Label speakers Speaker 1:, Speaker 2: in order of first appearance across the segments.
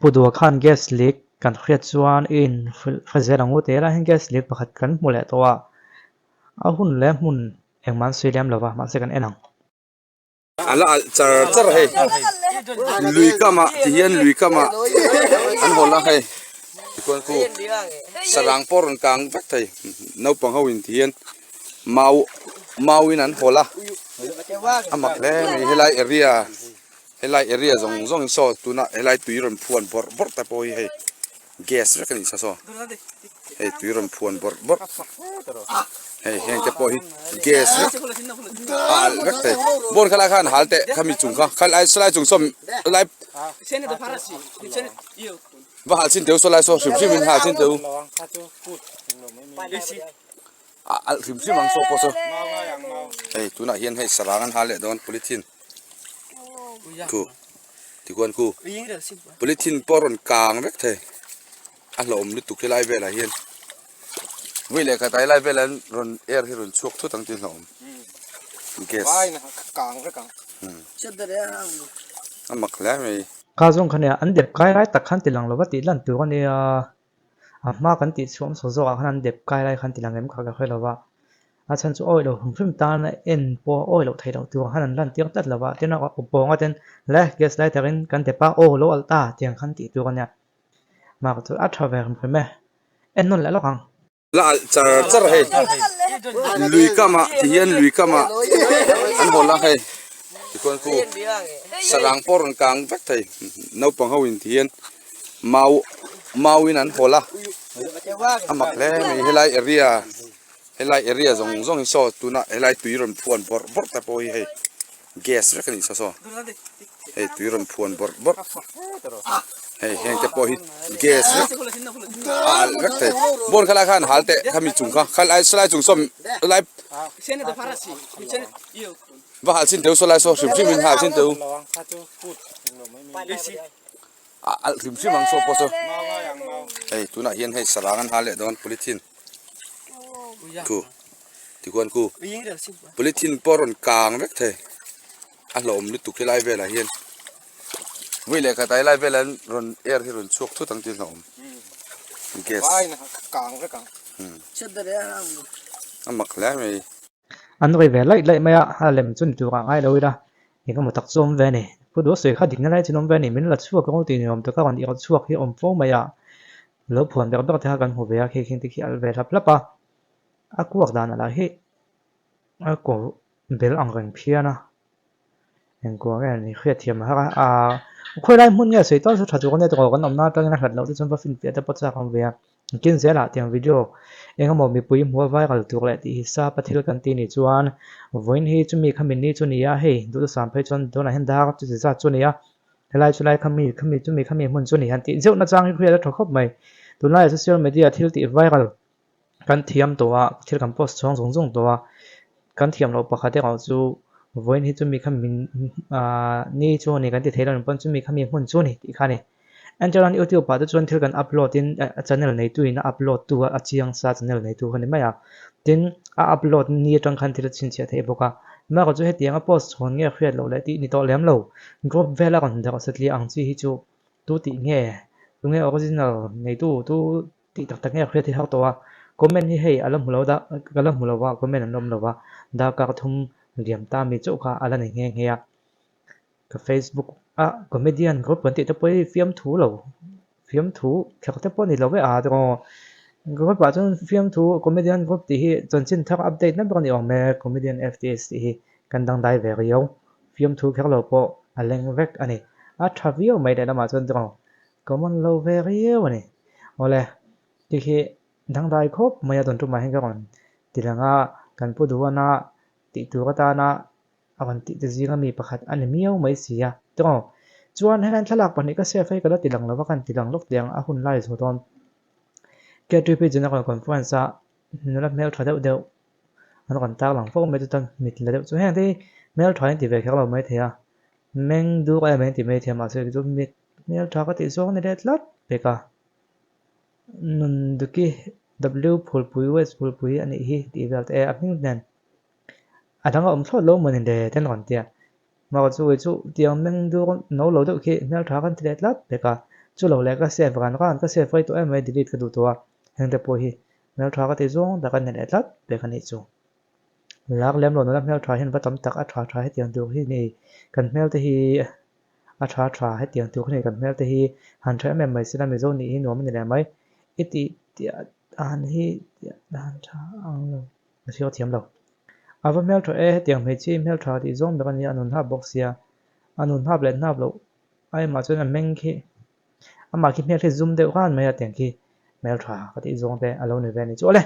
Speaker 1: Pu Dua khan gas leak kan hriat chuan i in hre zel ang u tih lai hian gas leak pakhat kan hmu leh tawh a, a hun leh hmun engmah an sawi lem lo va, mahse kan en ang.
Speaker 2: A la alh char char hei lui kamah ti hian lui kamah an hawl a hei tichuan khu sarang pawh a rawn kang vek thei naupang ho in ti hian mau mau in an hawl a a mak hle mai helai area helai area zawng zawng hi saw tuna helai tui rawn phuan bawrh bawrh te pawh hi hei gas vek a ni sa saw hei tui rawn phuan bawrh bawrh hei heng te pawh hi gas vek a alh vek thei bawn kha lai khan hal teh khami chung kha kha lai salai chung saw lai va hal chin teu saw lai saw hrim hrim in hal chin teu a alh hrim hrim ang saw pawh saw hei tunah hian hei sarang an hal leh dawn polythene Khu tikhuan khu polythene pawh a rawn kang vek thei a hlauhawm lutuk helai velah hian vawi leh khat ah helai velah hian rawn air hi rawn chhuak thut ang tih a hlauhawm gas a mak hle mai.
Speaker 1: Kha zawng kha nia an dep kai lai tak khan ti lang lova tih lan tur a nia a hma kan tih chhuah hmasa zawk ah khan an dep kai lai khan ti lang em kha ka hre lova a chhan chu awi lo hrim hrim tan a en pawh awi loh theih loh tur khan an lan tir tlat lova tin a pawng a ten le gas lighter in kan dep a aw lo alh ta tiang khan tih tur a nia. Mark chu a tha ve hrim hrim e, en nawn leh lawk ang.
Speaker 2: La alh char char hei lui kamah ti hian lui kamah an hawl a hei tichuan khu sarang pawh rawn kang vek thei naupang ho in ti hian mau mau in an hawl a a mak hle mai helai area helai area zawng zawng hi saw tuna helai tui rawn phuan bawrh bawrh te pawh hi hei gas vek a ni saw saw hei tui rawn phuan bawrh bawrh hei heng te pawh hi gas vek a alh vek thei bawn kha lai khan hal teh khami chung kha kha lai salai chung saw lai va hal chin teu saw lai saw hrim hrim in hal chin teu a alh hrim hrim ang saw pawh saw hei tunah hian hei sarang an hal leh dawn polythene Khu tikhuan khu polythene pawh a rawn kang vek thei a hlauhawm lutuk helai velah hian vawi leh khat ah helai velah hian rawn air hi rawn chhuak thut ang tih a hlauhawm gas a mak hle mai.
Speaker 1: An rawi ve laih laih mai a, a lem chu ni tur ah ngai lo ila eng emaw tak chu awm ve a ni. Pu Duh sawi kha dikna lai chu an awm ve a ni, min la chhuak rawng tih ni awm taka rawn irh chhuak hi a awm fo mai a, lo phuan ber ber te kha kan hmu ve a, khi khing te khi alh ve hlap hlap a, a kuak dan a lah hi a kawr bel ang reng phian a, engkuah nge ni hriat thiam a har a, aaa khawi lai hmun nge sawi tal chu tha tur a nia tawh kan awmna atangin a hlat loh te chuan va finfiah te pawh chak awm ve a. Kin zelah tiang video eng emaw mipui hmuh a viral tur leh tih hi sap a thil kan ti nih chuan vawiin hi chumi khami ni chu ni a, hei duhthusam phei chuan tunah hian dar chu ti zat chu ni a, helai chu lai khami khami chumi khami hmun chu ni han tih zeuh nachang hi hriat a tha khawp mai. Tunlaiah social media thil tih viral kan thiam tawh a, thil kan post chhuang zung zung tawh a, kan thiam loh pakhat erawh chu vawiin hi chumi khami ah ni chu a ni kan ti thei lo ang pawn chumi khami hmun chu a ni tih kha a ni. Entirnan YouTube ah te chuan thil kan upload in a channel neitu in a upload tu a chiang sa channel neitu kha ni mai a, tin a upload ni atang khan thil a chhinchhiah theih bawk a, amaherawhchu chu hetiang a post chhawn nge hriat loh leh tih ni tawh lem lo, group vel a rawn darh satliah ang chi hi chu tu tih nge, tunge original neitu tu tih tak tak nge hriat hi har tawh a, comment hi hei a la hmu lo da ka la hmu lo va comment an awm lo va, darkar thum liam ta mi chauh kha a la ni nghe nghe a. Ka Facebook a comedian group kan tih te pawh hi fiamthu lo fiamthu kher te pawh a ni lo e a tiraw group ah chuan fiamthu comedian group tih hi chanchin thar update na ber a ni awm e comedian F T S tih hi kan dangdai ve riau fiamthu kher lo pawh a leng vek a ni a tha viau mai lehlamah chuan tiraw common lo ve riau a ni awle ti khi dangdai khawp mai a tawn tumah hian ka rawn ti lang a kan pu duhana tih tur atana a rawn tih te zinga mi pakhat a ni miau mai si a tawng chuan helai thlalak pahnih ka save hei ka la ti lang lova kan ti lang lawk tiang a hun lai zawh dawn K2P General Conference a nula hmel tha deuh deuh an rawn tar lang fo mai chu chuan mit la deuh chu heng te hi hmel tha in ti ve kher lo mai thei a meng dur em em ti mai thei a mahse chu mit hmel tha ka tih zawng a ni leh tlat pek a Nunduki W Phulpui West Phulpui a nih hi tih vel te e a hming nen. A dang a awm thlawt lo mawni le te an rawn ti a, Mah chu kei chu tiang meng dur no lo deuh khi hmeltha kan ti leh tlat pek a, Chu lo leh ka save ran ran, ka save rei tawh em mai delete ka duh tawh a, heng te pawh hi hmeltha ka ti zawng tak a ni leh tlat pek a nih chu. Lak lem lo nula hmeltha hian va tam tak a tha tha hetiang tur hi ni kan hmel te hi a tha tha hetiang tur hi ni kan hmel te hi han tha em em mai sela Mizo nih hi nuam a ni leh mai i tih tiah dan hi tiah dan tha ang lo ka hriat thiam lo. A va hmeltha e hetiang hmeichhia hi hmeltha tih zawng ber a nia a nun hap bawk sia a nun hap leh hnap loh Aimah chuan a meng khi amah khi hmel khi zum deuh khan mai a tiang khi hmeltha ka tih zawng te a lo ni ve a ni chu awle.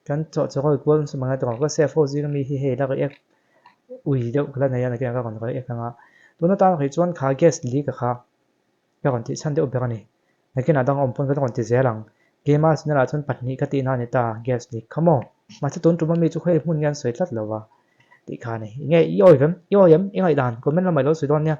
Speaker 1: Kan chawh chawk hawi kual nasa mang a tawng ka safe ho zing ami hi hei la react ui deuh ka la nei a nakinah ka rawn react ang a tuna tan rih chuan kha gas leak a kha ka rawn tih chhan deuh ber a ni nakinah dang awm pawn ka rawn ti zel ang keimah channel ah chuan pahnih ka tihna a ni ta gas leak kha maw mahse tun tum ami chu khawi hmun nge an sawi tlat lo va tih kha a ni enge i awi vem i awi em i ngaihdan comment lamah i lo sawi dawn nia.